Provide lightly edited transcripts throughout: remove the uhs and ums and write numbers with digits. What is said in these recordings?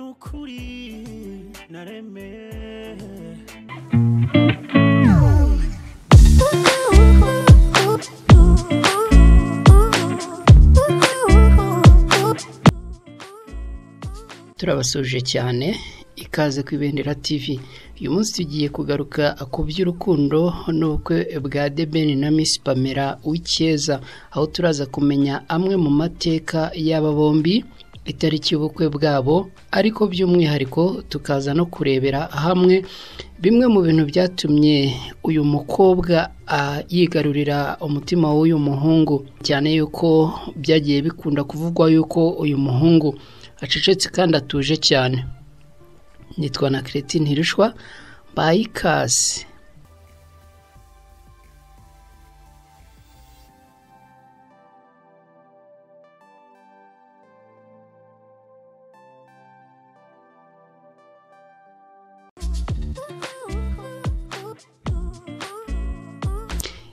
Nukuri naremeye. Turabasuje cyane, ikaze ku Ibendera TV. Uyu munsi tugiye kugaruka ku by'urukundo n'ubukwe bwa The Ben na Miss Pamela Uwicyeza, aho turaza kumenya amwe mu mateka y'aba bombi, itariki y'ubukwe bwabo, ariko by'umwihariko tukaza no kurebera hamwe bimwe mu bintu byatumye uyu mukobwa yigarurira umutima w'uyu muhungu, cyane yuko byagiye bikunda kuvugwa yuko uyu muhungu acecetse kandi atuje cyane. Nitwa na Christine Ntirushwa, mbaye ikaze.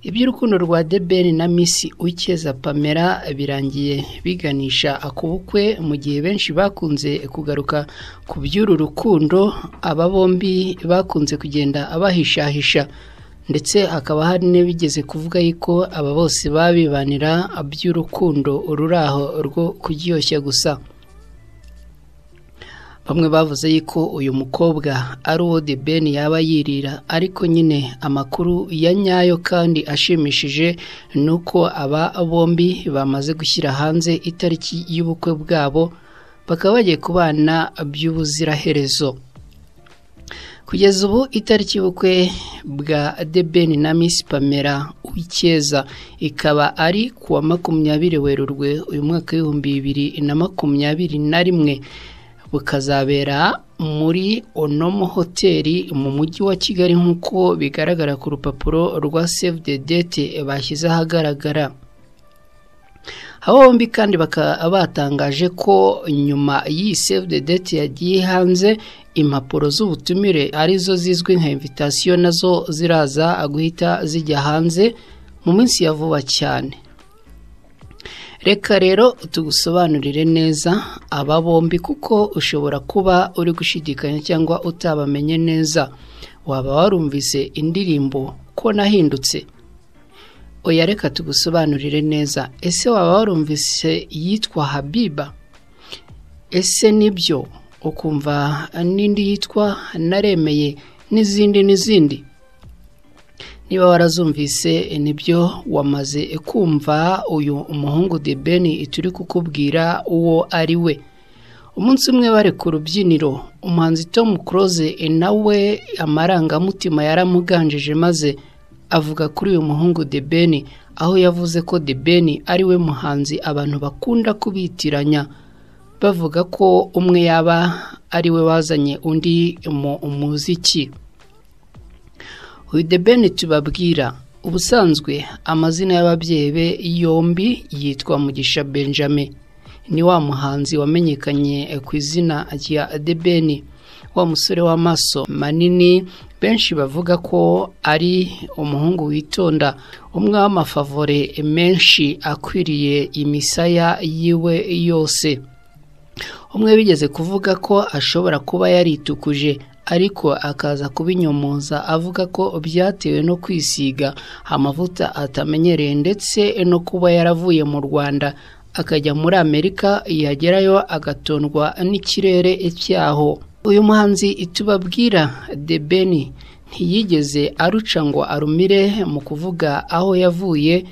Iby'urukundo rwa The Ben na Miss Uwicyeza Pamela birangiye biganisha ku bukwe, mu gihe benshi bakunze kugaruka ku by'uru rukundo, aba bombi bakunze kugenda abahishahisha, ndetse hakaba hari n'abigeze kuvuga yuko aba bose babibanira by'urukundo ruri aho rwo kuryoshya gusa. Bamwe bavuze yuko uyu mukobwa ari uwo The Ben yaba yirira, ariko nyine amakuru ya nyayo kandi ashimishije nuko aba bombi bamaze gushyira hanze itariki y'ubukwe bwabo, bakaba bagiye kubana by'ubuziraherezo. Kugeza ubu itariki y'ubukwe bwa The Ben na Miss Pamela Uwicyeza ikaba ari kuwa 20 Werurwe uyu mwaka 2021, bukazabera muri Onomo Hoteli mu mujyi wa Kigali, nk'uko bigaragara ku rupapuro rwa Save the Date bashyize ahagaragara. Abo bombi kandi bakaba batangaje ko nyuma y'iyi Save the Date yagiye hanze, impapuro z'ubutumire arizo zizwi nka invitation nazo ziraza guhita zijya hanze mu minsi ya vuba cyane. Reka rero tugusobanurire neza aba bombi, kuko ushobora kuba uri gushidikanya cyangwa utabamenye neza. Waba warumvise indirimbo ko nahindutse? Oya, reka tugusobanurire neza. Ese waba warumvise yitwa Habiba? Ese nibyo ukumva n'indi yitwa Naremeye n'izindi n'izindi? Niba warazumvise nibyo wamaze kumva uyu umuhungu The Ben turi kukubwira uwo ari we. Umunsi umwe bari ku rubyiniro, umuhanzi Tom Close nawe amarangamutima yaramuganjije, maze avuga kuri uyu muhungu The Ben, aho yavuze ko The Ben ari we muhanzi abantu bakunda kubitiranya, bavuga ko umwe yaba ari we wazanye undi mu muziki. Uyu The Ben tubabwira ubusanzwe amazina y'ababyeyi be yombi yitwa Mugisha Benjamin, ni wa muhanzi wamenyekanye ku izina rya The Ben, wa musore w'amaso manini benshi bavuga ko ari umuhungu witonda, umwe w'amafavore menshi akwiriye imisaya yiwe yose. Umwe bigeze kuvuga ko ashobora kuba yaritukuje, ariko akaza kubinyomoza avuga ko byatewe no kwisiga amavuta atamenyereye, ndetse no kuba yaravuye mu Rwanda akajya muri Amerika, yagerayo agatondwa n'ikirere cyaho. Uyu muhanzi tubabwira The Ben ntiyigeze aruca ngo arumire mu kuvuga aho yavuye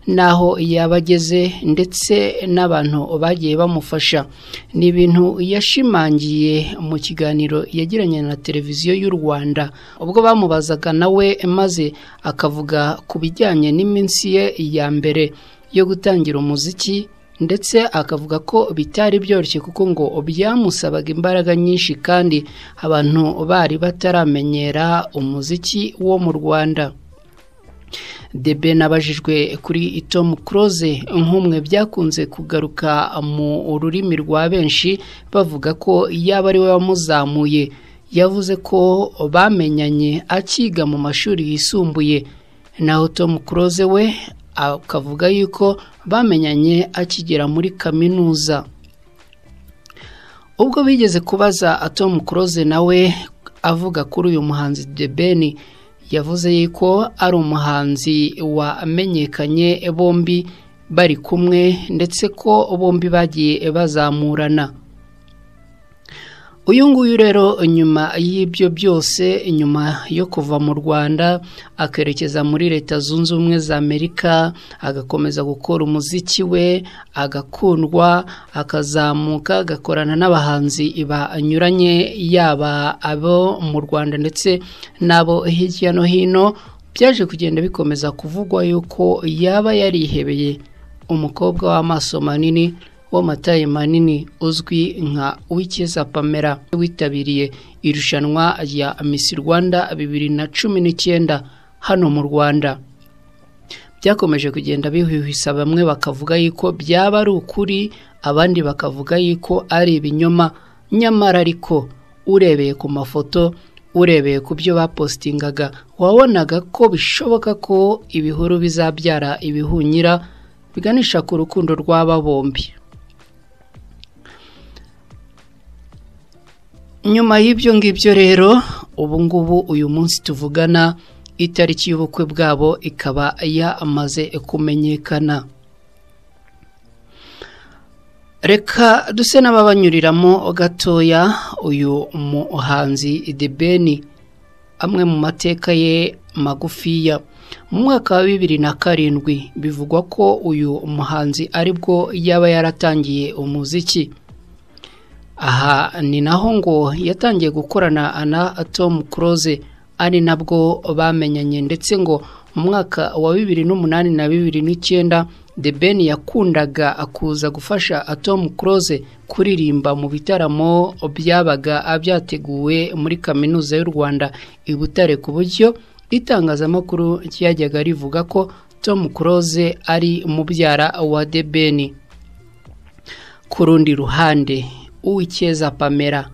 naho yabageze, ndetse n'abantu bagiye bamufasha. Ni ibintu yashimangiye mu kiganiro yagiranye na televiziyo y'u Rwanda, ubwo bamubazaga nawe maze akavuga ku bijyanye n'iminsi ye ya mbere yo gutangira umuziki, ndetse akavuga ko bitari byoroshye kuko ngo byamusabaga imbaraga nyinshi kandi abantu bari bataramenyera umuziki wo mu Rwanda. The Ben abajijwe kuri Tom Close nk'umwe byakunze kugaruka mu rurimi rwa benshi bavuga ko yaba ari we wamuzamuye, yavuze ko bamenyanye akiga mu mashuri yisumbuye, naho Tom Close we akavuga yuko bamenyanye akigera muri kaminuza. Ubwo bigeze kubaza Tom Close nawe avuga kuri uyu muhanzi The Ben, yavuze yuko ari umuhanzi wamenyekanye bombi bari kumwe ndetse ko bombi bagiye bazamurana. Uyu nguyu rero nyuma y'ibyo byose, nyuma yo kuva mu Rwanda akerekeza muri Leta Zunze Ubumwe za Amerika, agakomeza gukora umuziki we, agakundwa, akazamuka, agakorana n'abahanzi banyuranye yaba abo mu Rwanda ndetse n'abo hirya no hino, byaje kugenda bikomeza kuvugwa yuko yaba yarihebeye umukobwa w'amaso manini w'amataye manini uzwi nka Uwicyeza Pamela, witabiriye irushanwa rya Miss Rwanda 2019 hano mu Rwanda. Byakomeje kugenda bihwihwisa, bamwe bakavuga yuko byaba ari ukuri, abandi bakavuga yuko ari ibinyoma. Nyamara ariko urebeye ku mafoto, urebeye ku byo bapostingaga, wabonaga ko bishoboka ko ibihuru bizabyara ibihunyira biganisha ku rukundo rw'aba bombi. Nyuma y'ibyo ngibyo rero, ubu ngubu uyu munsi tuvugana itariki y'ubukwe bwabo ikaba yamaze kumenyekana. Reka duse n'ababanyuriramo gatoya uyu muhanzi The Ben, amwe mu mateka ye magufiya. Mu mwaka wa 2007 bivugwa ko uyu muhanzi aribwo yaba yaratangiye umuziki. Aha ni naho ngo yatangiye gukorana na Tom Close, ari nabwo bamenyanye, ndetse ngo mu mwaka wa 2008 na 2009 The Ben yakundaga kuza gufasha Tom Close kuririmba mu bitaramo byabaga byateguwe muri Kaminuza y'u Rwanda i Butare, ku buryo itangazamakuru ryajyaga rivuga ko Tom Close ari mubyara wa The Ben. Ku rundi ruhande, Uwicyeza Pamela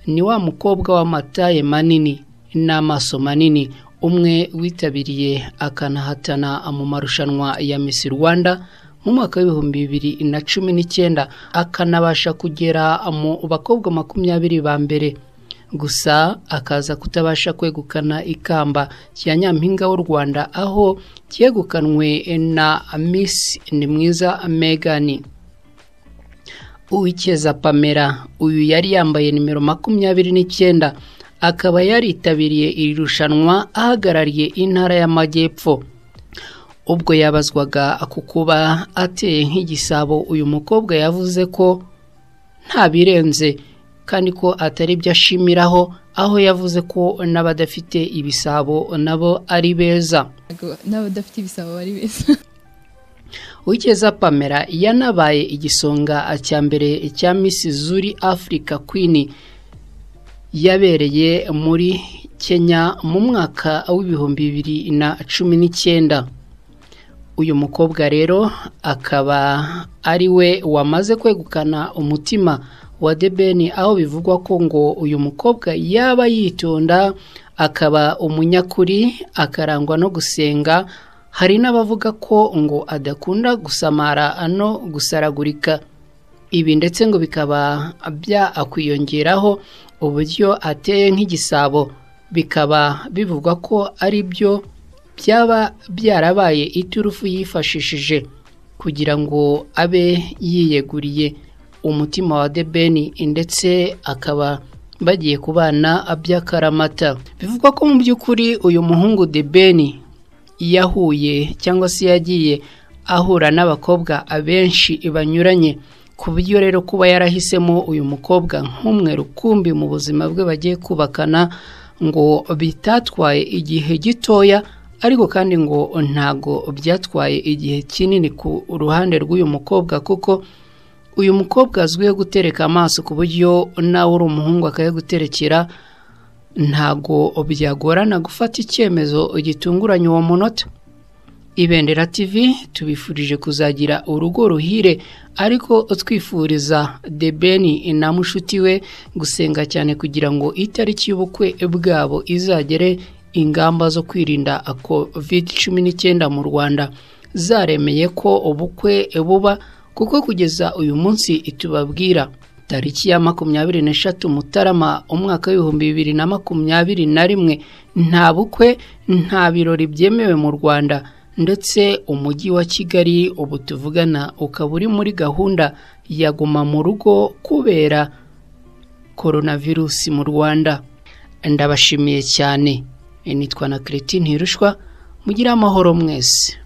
ni wa mukobwa w'amataye manini n'amaso manini, umwe witabiriye akanahatana mu marushanwa ya Miss Rwanda mu mwaka wa 2019, akanabasha kugera mu bakobwa 20 ba mbere, gusa akaza kutabasha kwegukana ikamba rya Nyampinga w'u Rwanda, aho cyegukanwe na Miss Nimwiza Megan. Uwicyeza Pamela uyu yari yambaye nimero 29, akaba yaritabiriye iri rushanwa ahagarariye intara y'Amajyepfo. Ubwo yabazwaga ku kuba ateye nk'igisabo, uyu mukobwa yavuze ko nta birenze kandi ko atari byo ashimiraho, aho yavuze ko n'abadafite ibisabo nabo ari beza. N'abadafite ibisabo bari beza. Uwicyeza Pamela yanabaye igisonga cya mbere cya Miss Zuri Africa Queen yabereye muri Kenya mu mwaka wa 2019. Uyu mukobwa rero akaba ari we wamaze kwegukana umutima wa The Ben, aho bivugwa ko ngo uyu mukobwa yaba yitonda, akaba umunyakuri, akarangwa no gusenga. Hari n'abavuga ko ngo adakunda gusamara no gusaragurika. Ibi ndetse ngo bikaba byakwiyongeraho uburyo ateye nk'igisabo, bikaba bivugwa ko ari byo byaba byarabaye iturufu yifashishije kugira ngo abe yiyeguriye umutima wa The Ben, ndetse akaba bagiye kubana by'akaramata. Bivugwa ko mu by'ukuri uyu muhungu The Ben yahuye cyangwa se yagiye ahura n'abakobwa abenshi banyuranye, ku buryo rero kuba yarahisemo uyu mukobwa nk'umwe rukumbi mu buzima bwe bagiye kubakana ngo bitatwaye igihe gitoya, ariko kandi ngo ntago byatwaye igihe kinini ku ruhande rw'uyu mukobwa, kuko uyu mukobwa azwiho gutereka amaso ku buryo nawe uri umuhungu akayaguterekera, ntago byagorana gufata icyemezo gitunguranye uwo munota. Ibendera TV tubifurije kuzagira urugo ruhire, ariko twifuriza The Ben na mushuti we gusenga cyane kugira ngo itariki y'ubukwe bwabo izagere ingamba zo kwirinda COVID-19 mu Rwanda zaremeye ko ubukwe buba, kuko kugeza uyu munsi itubabwira Tariki ya 23 Mutarama umwaka w'2021 nta bukwe, nta birori byemewe mu Rwanda, ndetse umujyi wa Kigali ubu tuvugana ukaba uri muri gahunda ya guma mu rugo kubera coronavirus mu Rwanda. Ndabashimiye cyane, nitwa na Christine Ntirushwa, mugire amahoro mwese.